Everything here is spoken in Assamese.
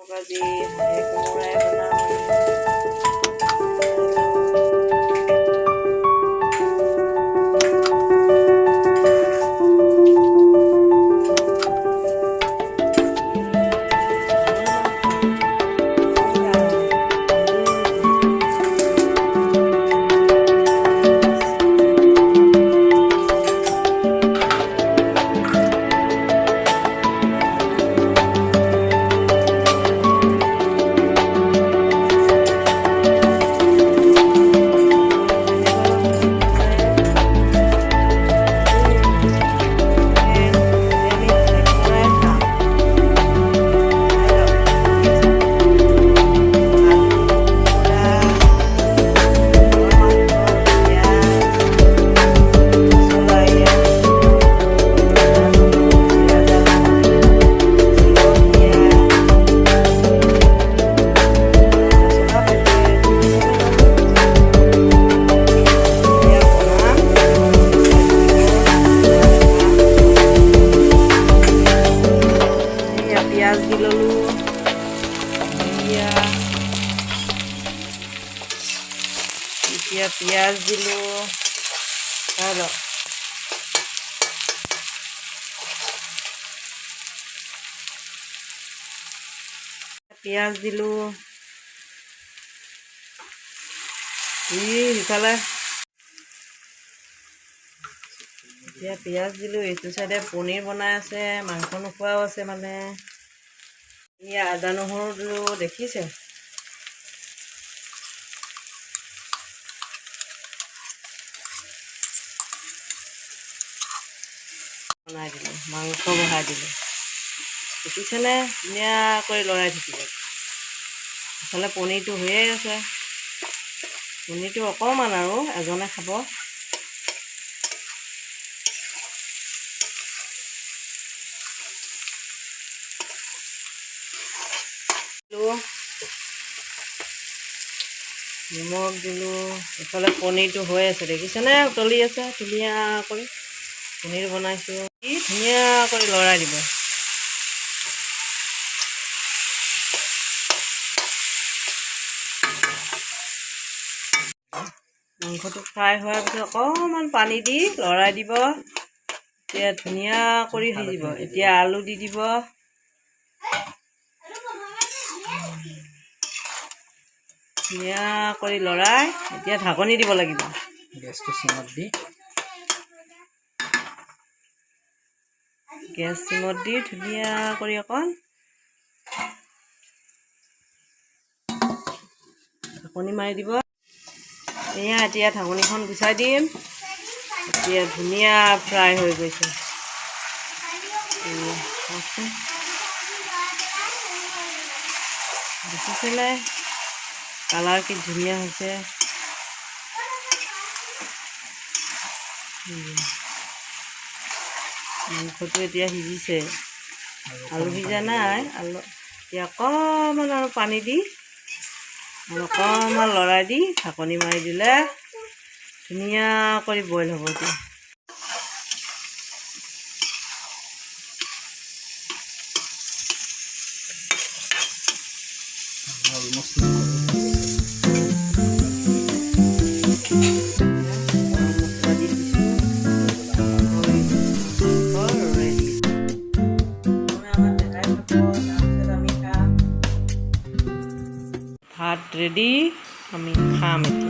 আজি হাঁহে কোমোৰাই বনাম আমি। পিঁয়াজ দি ল'লোঁ। এয়া এতিয়া পিঁয়াজ দিলোঁ। চাই লওক। পিঁয়াজ দিলোঁ। ই সিফালে এতিয়া পিঁয়াজ দিলোঁ। এইটো চাইডে পনীৰ বনাই আছে, মাংস নোখোৱাও আছে। মানে এয়া আদা নহৰু দিলোঁ, দেখিছে? বনাই দিলোঁ, মাংস বহাই দিলোঁ, দেখিছেনে? ধুনীয়াকৈ লৰাই থাকিব। ইফালে পনীৰটো হৈয়ে আছে। পনীৰটো অকণমান আৰু এজনে খাব। দিলোঁ, নিমখ দিলোঁ। ইফালে পনীৰটো হৈ আছে, দেখিছেনে? উতলি আছে। ধুনীয়া কৰি পনীৰ বনাইছোঁ। কি ধুনীয়া কৰি লৰাই দিব। মাংসটো ফ্ৰাই হোৱাৰ পিছত অকণমান পানী দি লৰাই দিব। এতিয়া ধুনীয়া কৰি সিজিব। এতিয়া আলু দি দিব। ধুনীয়া কৰি লৰাই এতিয়া ঢাকনি দিব লাগিব। গেছটো চিমত দি। গেছ চিমত দি ধুনীয়া কৰি অকণ ঢাকনি মাৰি দিব। এয়া এতিয়া ঢাকনিখন গুচাই দিম। এতিয়া ধুনীয়া ফ্ৰাই হৈ গৈছে। এয়া চাওকচোন, দেখিছেনে? কালাৰ কি ধুনীয়া হৈছে! এয়া মাংসটো এতিয়া সিজিছে। আৰু আলু অকণমান সিজা পানী দিব নাই। লাগিব। আলু এতিয়া অকণমান আৰু পানী দি আৰু অকণমান লৰাই দি ঢাকনি মাৰি দিলে ধুনীয়া কৰি বইল হ'ব এতিয়া। অলমষ্ট মাংসটো হৈ গৈছে। গৰম মছলা দি দিছোঁ। হৈ গ'ল আমাৰ মাংস। হৈ মাংস ৰেডি। আমাৰ দেহাই খাব, তাৰপিছত আমি খাম। ভাত ৰেডি, আমি খাম এতিয়া।